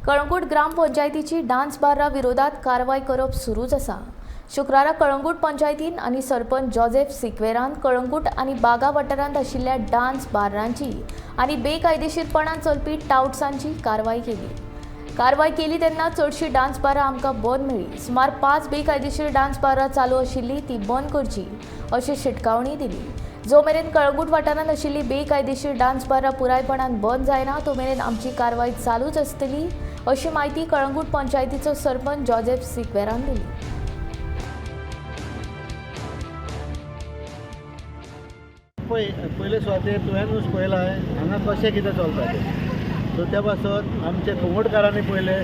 Calangute ग्रामपंचायतीची dance बारा विरोधात कारवाय करप सुरूच आसा. शुक्रारा कळंगूट पंचायतीन आनी सरपंच जोसेफ सिक्वेरान कळंगूट आनी बागा वाठारांत आशिल्ल्या डान्स बार्रांची आनी बेकायदेशीरपणान चलपी टावट्सांची कारवाय केली. कारवाय केली तेन्ना चडशीं डान्स बारां आमकां बंद मेळ्ळी. सुमार 5 बेकायदेशीर डान्स बारां चालू आशिल्ली ती बंद करची अशी शिटकावणी दिली. जो मेरेन कळंगूट वाठारांत आशिल्ली बेकायदेशीर डान्स बारां पुरायपणान बंद जायना तो मेरेन आमची कारवाय चालूच आसतली अशी म्हायती कळंगूट पंचायतीचो सरपंच जोसेफ सिक्वेरान दिली. पळय, पयले सुवातेर तुवेंनूच पळयलां हांगा कशें कितें चलता तें. सो त्या पासत आमचे कुंगुटकारांनी पयले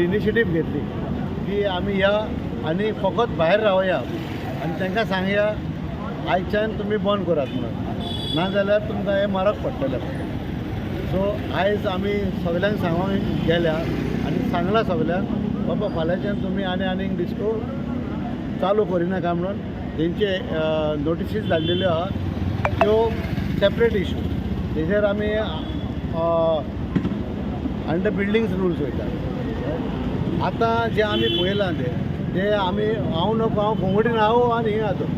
इनिशिएटीव घेतली की आमी या आनी फकत भायर रावया आनी तांकां सांगया आयच्यान तुमी बंद करात म्हणून, नाजाल्यार तुमकां हें म्हारग पडटलें. सो आयज आमी सगल्यांक सांगूंक गेल्या आनी सांगलां सगल्यांक, बाबा फाल्यांच्यान तुमी आनी आनीक डिस्को चालू करिनाका म्हणून तेंचे नोटिसीस धाडलेल्यो आहा. त्यो सेपरेट इशू, तेजेर आमी अंडर बिल्डींग्स रुल्स वयता. आतां जें आमी पळयलां तें तें आमी हांव नको, हांव घुंगटीन हांव आनी हिंगा आतां.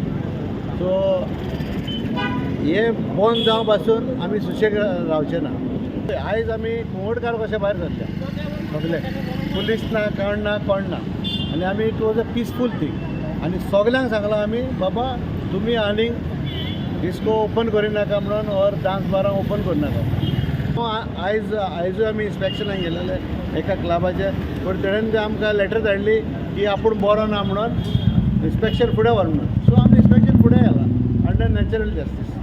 सो हे बंद जावं पासून आमी सुशेग रावचे ना. आयज आमी कुंवटकार कशे भायर सरल्या सगळे, पुलीस ना, कोण ना, कोण ना, आनी आमी it was a peaceful thing. आनी सगल्यांक सांगलां आमी, बाबा तुमी आनीक डिस्को ओपन करिनाका म्हणून ऑर डान्स बारां ओपन करिनाका. आयजूय आमी इन्स्पेक्शनाक गेलेले एका क्लबाचे, पूण तेणेन ते आमकां लेटर धाडली की आपूण बरो ना म्हणून इन्स्पेक्शन फुडें व्हर म्हणून. सो आमी इन्स्पेक्शन फुडें व्हेलां अंडर नॅचरल जस्टीस.